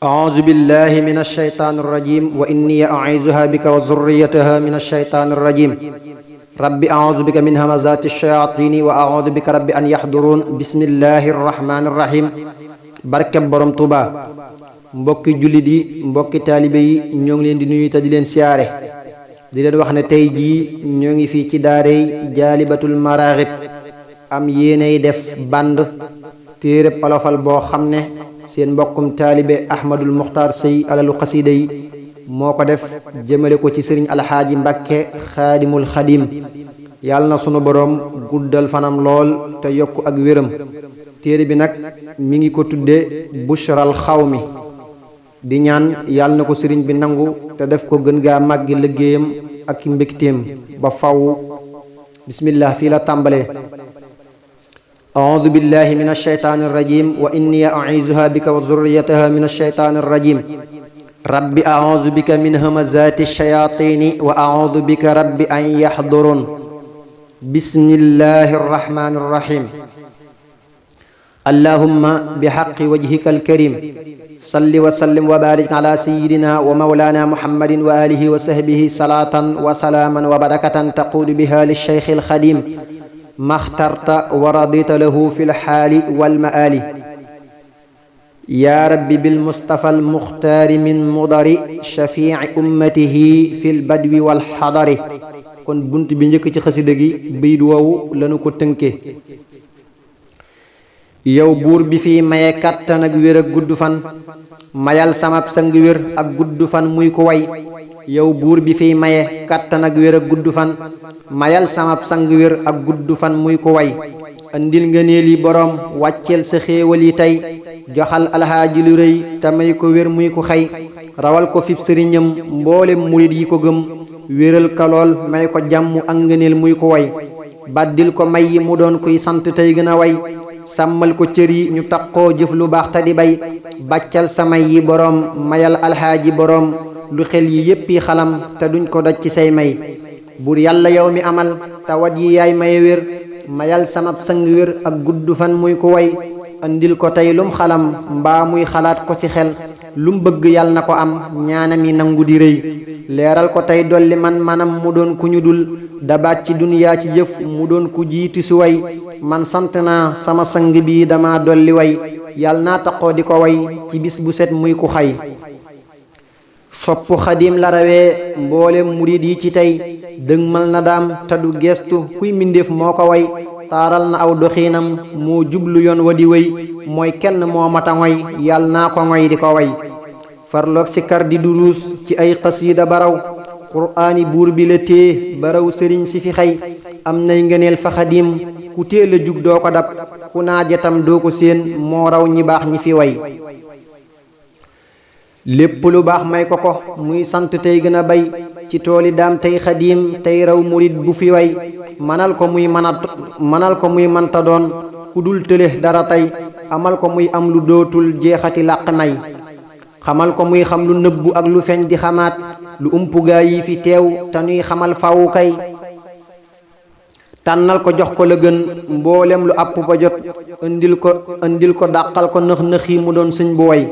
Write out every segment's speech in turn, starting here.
أعوذ بالله من الشيطان الرجيم وإني أعيذها بك وذريتها من الشيطان الرجيم رب أعوذ بك من همزات الشياطين وأعوذ بك رب أن يحضرون بسم الله الرحمن الرحيم barkeb borom Tuuba mbokki jullit yi mbokki taalibe yi ñoo ngi leen di nuyu te di leen siyaare di leen wax ne tey jii ñoo ngi fii ci daarey jaalibatul maraaxib am yéenay def band téereb olofal boo xam ne seen mbokkum taalibe ahmadul muxtaar sëy alalu xasida yi moo ko def jëmale ko ci sëriñ alxaaji mbakke xaadimul xadim yàlla na sunu boroom guddal fanam lool te yokk ak wéram téere bi nag mi ngi ko tudde bushral xawmi di ñaan yàlla na ko sëriñ bi nangu te def ko gën gaa màggi liggéeyam ak mbégteem ba faw bismillah fii la tàmbalee أعوذ بالله من الشيطان الرجيم وإني أعيذها بك وذريتها من الشيطان الرجيم رب أعوذ بك من همزات الشياطين وأعوذ بك رب أن يحضرون بسم الله الرحمن الرحيم اللهم بحق وجهك الكريم صل وسلم وبارك على سيدنا ومولانا محمد وآله وصحبه صلاة وسلاما وبركة تقود بها للشيخ الخديم ما اخترت ورضيت له في الحال والمآل يا رب بالمصطفى المختار من مضر شفيع أمته في البدو والحضر kon bunt bi njëkk ci xasida gi bayit woowu lanu ko tënke yow buur bi fi maye kàttan ak wér ak gudd fan mayal samab sang wér ak gudd fan muy ko way yow buur bi fiy maye kàttan ak wér ak gudd fan mayal samab sang wér ak gudd fan muy ko way andil nga neel yi boroom wàcceel sa xéewal yi tey joxal alxaaji lu rëy te may ko wér muy ko xëy rawal ko fib sëriñam mboolem murit yi ko gëm wéral ka lool may ko jàmm ak ngëneel muy ko way baddil ko may yi mu doon kuy sant tey gën a way sàmmal ko cër yi ñu taqoo jëf lu baax te di bay bàccal sa may yi boroom mayal alxaaji boroom lu xel yi yéppi xalam te duñ ko daj ci say may buur yàlla yow mi amal tawat yi yaay maye wér mayal samab sang wér ak gudd fan muy ko way andil ko tey lum xalam mbaa muy xalaat ko ci xel lum bëgg yàlla na ko am ñaanam yi nangu di rëy leeral ko tey dolli manam mu doon ku ñu dul dabaat ci duniyaa ci jëf mu doon ku jiitu si way man sant naa sama sang bi dama dolli way yàlla naa taxoo di ko way ci bis bu set muy ku xay soppu xadim la rawee mboolem murid yi ci tey dëgmal na daam te du gestu kuy mbindéef moo ko way taaral na aw doxiinam moo jublu yoon wa di wéy mooy kenn moo mata ngoy yàlla naa ko ngoy di ko way farloog si kar di duruus ci ay xasiida baraw quraani buur bi la téye baraw sëriñ si fi xëy am nay ngëneel fa xadim ku téel a jug doo ko dab ku naajatam doo ko séen moo raw ñi baax ñi fi way lépp lu baax may ko ko muy sant tey gën a bay ci tooli daam tey xadim tey raw murit bu fi way manal ko muy manta doon ku dul tële dara tey amal ko muy am lu dootul jeexati làq may xamal ko muy xam lu nëbbu ak lu feeñ di xamaat lu umpu gaa yi fi teew te nuy xamal fawu kay tànnal ko jox ko la gën mboolem lu àpp ba jot indil ko dàqal ko nëx nëxi mu doon sëñ bu way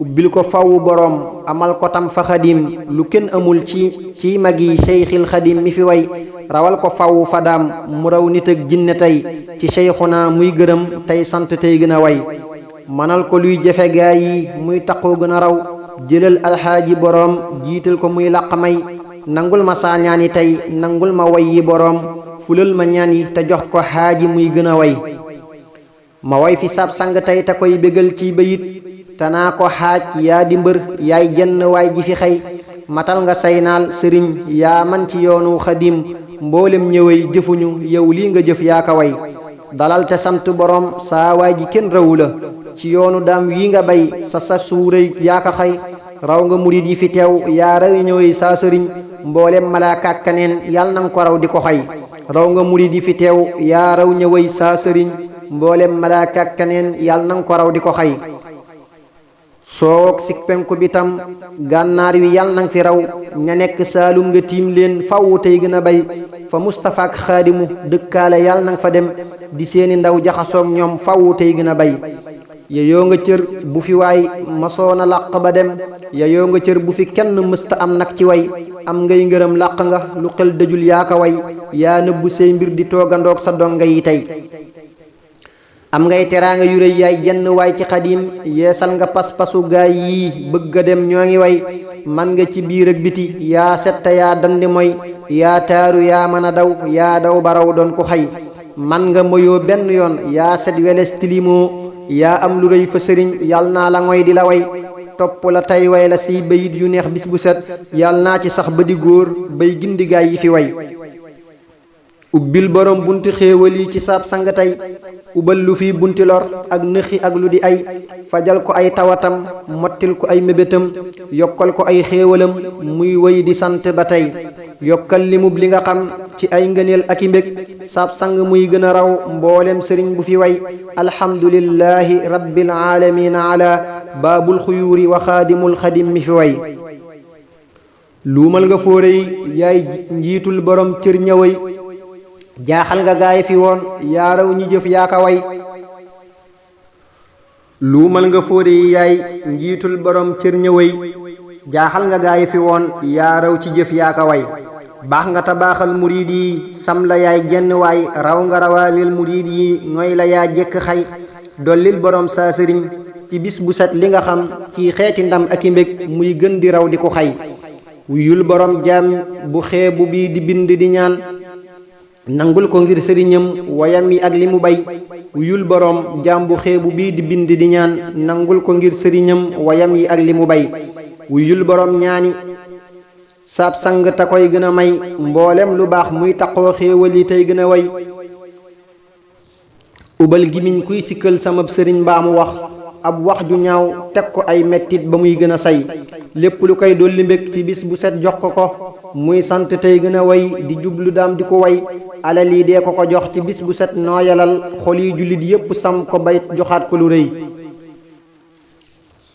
ubbil ko fawu boroom amal ko tam fa xadim lu kenn amul ci mag yi seyxil xadim mi fi way rawal ko fawu fadaam mu raw nit ak jinne tey ci seyxuna muy gërëm tey sant tey gën a way manal ko luy jafe gaa yi muy taqoo gën a raw jëlal alxaaji boroom jiital ko muy làq may nangul ma saa ñaan yi tey nangul ma way yi boroom fulal ma ñaan yi te jox ko xaaji muy gën a way ma way fi sab sang tey te koy bégal ci bayit tanaa ko xaaj yaa di mbër yaay jenn waay ji fi xëy matal nga say naal sëriñ yaa man ci yoonu xadim mboolem ñëwey jëfuñu yow lii nga jëf yaa ka way dalal te sant boroom saa waay ji kenn rawu la ci yoonu daam wii nga bay sa suurëy yaa ka xëy raw nga murid yi fi teew yaa raw ñëwey saa sëriñ mboolem malaaka ak kaneen yàlla nanga ko raw di ko xëy raw nga murid yi fi teew yaa raw ñëwey saa sëriñ mboolem malaaka ak kaneen yàlla nanga ko raw di ko xëy soowoog si penku bi tam gànnaar wi yàlla nang fi raw ña nekk saalum nga tiim leen fawu tey gën a bay fa Mustafa ak xaadimu dëkkaale yàlla nang fa dem di seeni ndaw jaxasoog ñoom fawu tey gën a bay yeyoo nga cër bu fi waay masoona làq ba dem yeyoo nga cër bu fi kenn mësta am nag ci way am ngay ngërëm làq nga lu xel dëjul yaa ka way yaa nëbbu say mbir di toogandoog sa donga yi tey am ngay teraanga yu rëy yaay jenn waay ci xadim yeesal nga pas-pasu gaay yii bëgg a dem ñoo ngi way man nga ci biir ak biti yaa setta yaa dandi moy yaa taaru yaa mën a daw yaa daw baraw doon ko xay man nga moyoo benn yoon yaa set weles tilimoo yaa am lu rëy fa sëriñ yal naa la ngoy di la way topp la tey way la siy bayit yu neex bis bu set yal naa ci sax ba di góor bay gindi gaay yi fi way ubbil borom bunti xéewal yi ci saab sang tey ubal lu fi bunti lor ak nëxi ak lu di ay fajal ko ay tawatam mottil ko ay mébétam yokkal ko ay xéewalam muy woy di sant ba tey yokkal limub li nga xam ci ay ngëneel ak i mbég saab sang muy gën a raw mboolem sëriñ bu fi way alhamdulillahi rabbil aalamiina ala baabul xuyuuri wa xaadimul xadim mi fi way luumal nga fóore yi yaay njiitul borom cër ñëway jaaxal nga gaay fi woon yaa raw ñi jëf yaa ka way luumal nga fóore yi yaay njiitul borom cër ñëway jaaxal nga gaay fi woon yaa raw ci jëf yaa ka way baax nga tabaaxal muriid yi sam la yaay jenn waay raw nga rawaalil muriid yi ngoy la yaa jekk xay dollil borom saa sëriñ ci bis bu set li nga xam ci xeeti ndam ak i mbég muy gën di raw di ko xay wuyul borom jaam bu xeebu bii di bind di ñaan nangul ko ngir sëriñam wayam yi ak li mu bay wuyul borom jaam bu xeebu bii di bind di ñaan nangul ko ngir sëriñam wayam yi ak li mu bay wuyul borom ñaani saab sang ta koy gën a may mboolem lu baax muy taqoo xéewal yi tey gën a way ubal gimiñ kuy sikkal samab sëriñ mbaa mu wax ab wax ju ñaaw teg ko ay mettit ba muy gën a say lépp lu koy dolli mbég ci bis bu set jox ko muy sant tey gën a way di jublu daam di ko way alal yi dee ko jox ci bis bu set nooyalal xol yi jullit yépp sam ko bay joxaat ko lu rëy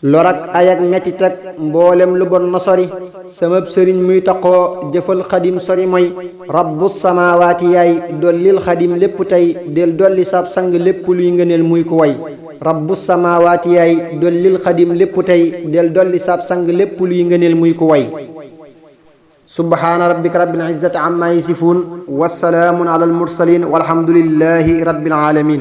lorak ayak mettit ak mboolem lu bon na sori samab sëriñ muy taqoo jëfal xadim sori mooy rabbu samaawaati yaay dollil xadim lépp tey del dolli sab sang lépp luy ngëneel muy ko way rabbu samaawaati yaay dollil xadim lépp tey del dolli sab sang lépp luy ngëneel muy ko way subhaana rabbika rabbil izzati amma yasifuun wa salaamun ala al mursalin walhamdulillahi rabbil alamin